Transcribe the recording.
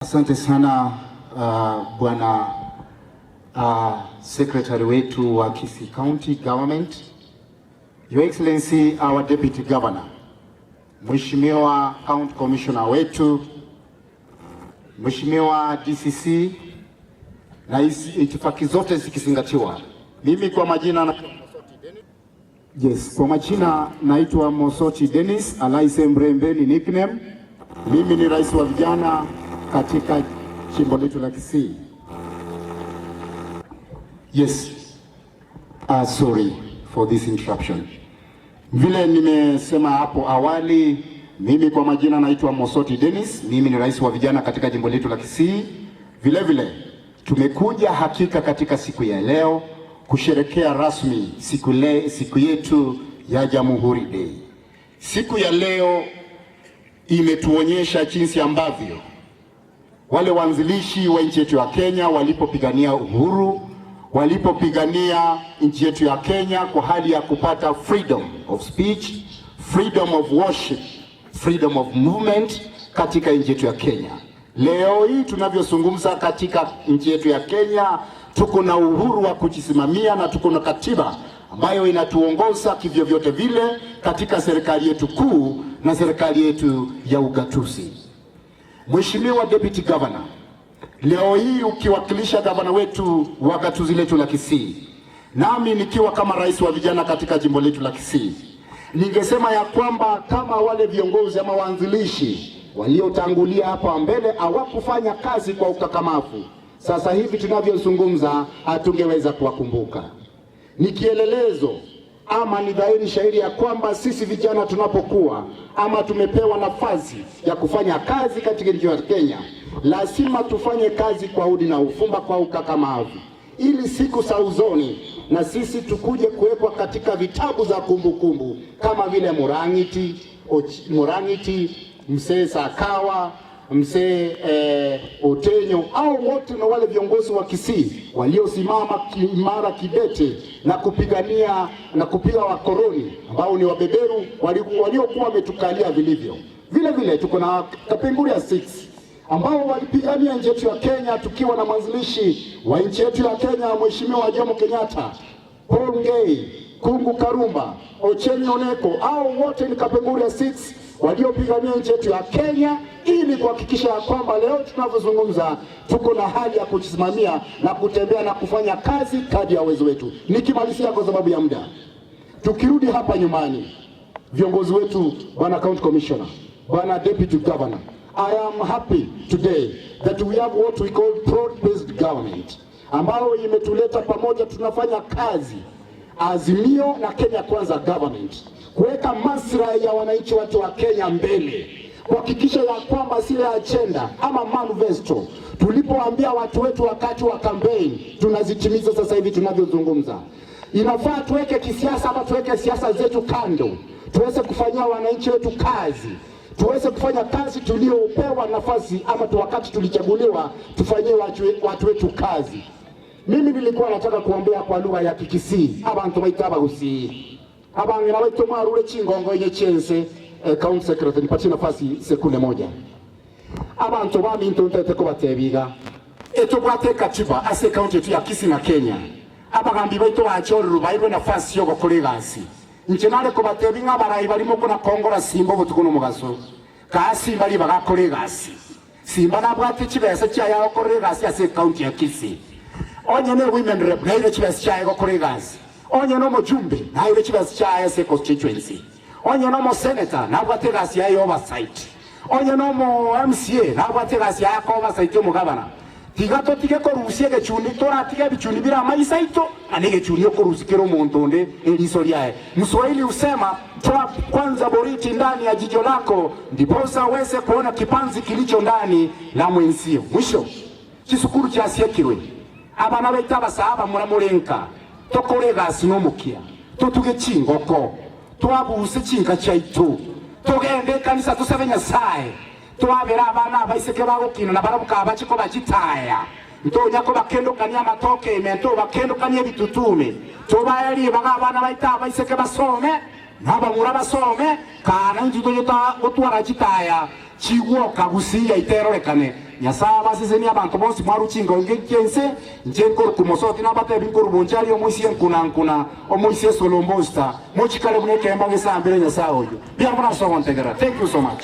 Asante sana bwana secretary wetu wa Kisii County Government, Your Excellency our Deputy Governor, Mheshimiwa County Commissioner wetu, Mheshimiwa DCC, na hizi itifaki zote zikizingatiwa, mimi kwa majina na Yes, kwa majina naitwa Mosoti Dennis Alaise Mrembe ni nickname. Mimi ni rais wa vijana katika jimbo letu la Kisii. Yes. Sorry for this interruption. Vile nimesema hapo awali, mimi kwa majina naitwa Mosoti Dennis, mimi ni rais wa vijana katika jimbo letu la Kisii. Vile vile tumekuja hakika katika siku ya leo kusherekea rasmi siku yetu ya Jamhuri Day. Siku ya leo imetuonyesha jinsi ambavyo wale waanzilishi wa nchi yetu ya Kenya walipopigania uhuru, walipopigania nchi yetu ya Kenya kwa hali ya kupata freedom of speech, freedom of worship, freedom of movement katika nchi yetu ya Kenya. Leo hii tunavyozungumza katika nchi yetu ya Kenya, tuko na uhuru wa kujisimamia na tuko na katiba ambayo inatuongoza kivyovyote vile katika serikali yetu kuu na serikali yetu ya ugatuzi. Mheshimiwa Deputy Governor, leo hii ukiwakilisha gavana wetu wa gatuzi letu la Kisii, nami nikiwa kama rais wa vijana katika jimbo letu la Kisii, ningesema ya kwamba kama wale viongozi ama waanzilishi waliotangulia hapa mbele hawakufanya kazi kwa ukakamavu, sasa hivi tunavyozungumza hatungeweza kuwakumbuka. Ni kielelezo ama ni dhahiri shahiri ya kwamba sisi vijana tunapokuwa ama tumepewa nafasi ya kufanya kazi katika nchi ya Kenya, lazima tufanye kazi kwa udi na ufumba, kwa ukakamavu, ili siku za uzoni na sisi tukuje kuwekwa katika vitabu za kumbukumbu kama vile Murang'iti, mzee Sakawa, mzee Otenyo au wote na wale viongozi wa Kisii waliosimama imara kidete na kupigania na kupiga wakoloni ambao ni wabeberu waliokuwa wametukalia vilivyo. Vile vile tuko na Kapenguria 6 ambao walipigania nchi yetu ya Kenya tukiwa na mwanzilishi wa nchi yetu ya Kenya Mheshimiwa Jomo Kenyatta, Paul Ngei, Kungu Karumba, Ochieng Oneko, au wote ni Kapenguria 6 waliopigania nchi yetu ya Kenya ili kuhakikisha ya kwamba leo tunavyozungumza tuko na hali ya kujisimamia na kutembea na kufanya kazi kadri ya uwezo wetu. Nikimalizia kwa sababu ya muda, tukirudi hapa nyumbani, viongozi wetu, bwana County Commissioner, bwana Deputy Governor, I am happy today that we have what we call broad-based government ambayo imetuleta pamoja, tunafanya kazi Azimio na Kenya Kwanza government kuweka maslahi ya wananchi wetu wa Kenya mbele, kuhakikisha ya kwamba zile agenda ama manifesto tulipoambia watu wetu wakati wa campaign tunazitimiza sasa hivi tunavyozungumza. Inafaa tuweke kisiasa ama tuweke siasa zetu kando, tuweze kufanyia wananchi wetu kazi, tuweze kufanya kazi tuliopewa nafasi ama tu wakati tulichaguliwa, tufanyie watu wetu kazi. Mimi nilikuwa nataka kuombea kwa lugha ya Kikisii abantu baita Abagusii abang'ina baito mwarure chingongo yenye chense. County Secretary, nipatie nafasi sekunde moja. Abantu baminto ntete kubatebiga etubwate katiba ase county yetu ya Kisii na Kenya, abagambi baito bachoruru bairwe nafasi yo gukora egasi. Nche nare kubatebi ng'abarai barimo kuna kongora simba obotuko n'omugaso ka simba ribagakora egasi. Simba nabwate chibesa chiaya gokora egasi ase county ya Kisii. Onye ne women rep naire chibesa chiaye gokora egasi, onye n'omujumbe naire chibesa chiaye ase constituency, onye n'omosenator nabwate egasi yaye oversight, onye n'omo MCA nabwate egasi yaye oversight omogabana. Tiga totige korusia egechuni, toratiga ebichuni bira amaisa ito na negechuni okorusikira omonto onde eriso ryaye. Mswahili husema, toa kwanza boriti ndani ya jicho lako ndiposa uweze kuona kipanzi kilicho ndani la mwenzio. Mwisho, chisukuru kyasiekirwe abana baita abasaba muramurenka tokore egasi n'omukia, tutuge chingoko, twabuse chinka chaitu, tugende ekanisa, tusabe Nyasaye twabera abana abaiseke bagokina na barabuka bachiko bachitaya ntonyako bakendukania amatoke ime nto bakendukania ebitutume tubaerie baga abana baita abaiseke basome nabamura basome kana nju toyota gotwara chitaya chigwoka gusiya iterorekane. Nyasaye abasesenie abanto bonsi mwarwa chingongo chi'ense, inche nkorokwa Mosoti nabatebi nkorwa Bonchari omoisie nkuna-nkuna, omoisie Solombosta, mochikare buna ekeemba gesambire Nyasaye oyio. Mbuya mono ase ogontegerera. Thank you so much.